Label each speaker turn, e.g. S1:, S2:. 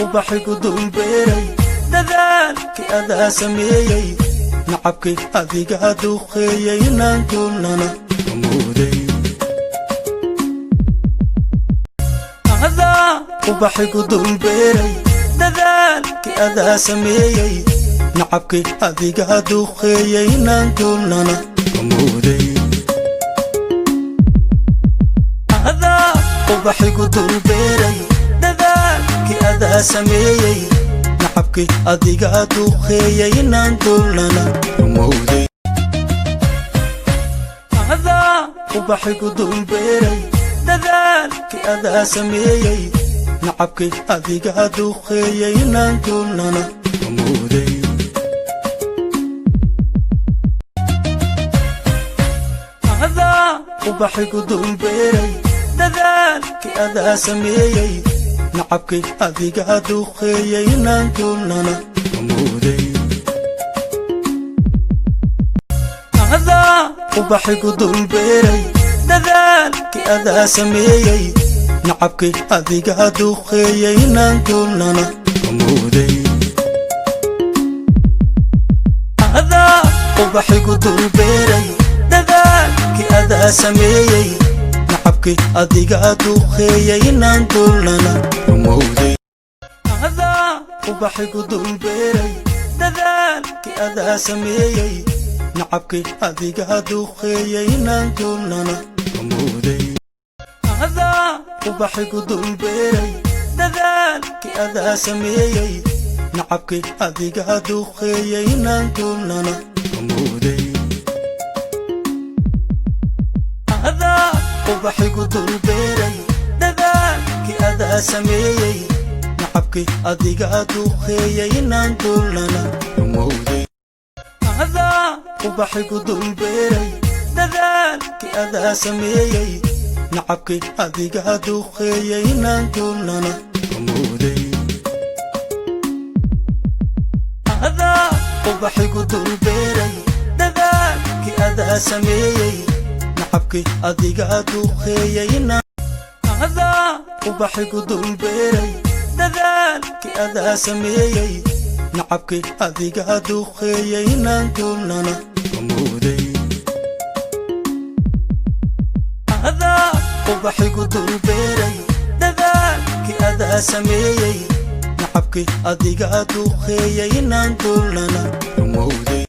S1: Ubaxigu dulbeeray, dadaalkii adaa sameeyey, nacabkii adigaa duqeeyey, inaan duulnana amooday. Adaa ubaxigu dulbeeray, dadaalkii adaa sameeyey, nacabkii adigaa duqeeyey, inaan duulnana amooday. Adaa ubaxigu dulbeeray, dadaalkii adaa sameeyey, nacabkii adigaa duqeeyey, inaan duulnana amooday. Adaa ubaxigu dulbeeray, dadaalkii adaa sameeyey, nacabkii adigaa duqeeyey, inaan duulnana amooday. Adaa ubaxigu dulbeeray, dadaalkii adaa sameeyey, nacabkii adigaa duqeeyey, inaan duulnana amooday. Adaa ubaxigu dulbeeray, dadaalkii adaa sameeyey, nacabkii adigaa duqeeyey, inaan duulnana amooday. Adaa ubaxigu dulbeeray, dadaalkii adaa sameeyey, nacabkii adigaa duqeeyey, inaan duulnana amooday. Adaa ubaxigu dulbeeray, dadaalkii adaa sameeyey, nacabkii adigaa duqeeyey, inaan duulnana amooday. Adaa ubaxigu dulbeeray, dadaalkii adaa sameeyey, nacabkii adigaa duqeeyey, inaan duulnana amooday. Adaa ubaxigu dulbeeray, dadaalkii adaa sameeyey, nacabkii adigaa duqeeyey, inaan duulnana amooday. Adaa ubaxigu dulbeeray, dadaalkii adaa sameeyey, nacabkii adigaa duqeeyey, inaan duulnana amooday. Adaa ubaxigu dulbeeray, dadaalkii adaa sameeyey, nacabkii adigaa duqeeyey, inaan. Adaa ubaxigu dulbeeray, dadaalkii adaa sameeyey, nacabkii adigaa duqeeyey, inaan duulnana amooday. Adaa ubaxigu dulbeeray, dadaalkii adaa sameeyey, nacabkii adigaa duqeeyey, inaan duulnana amooday.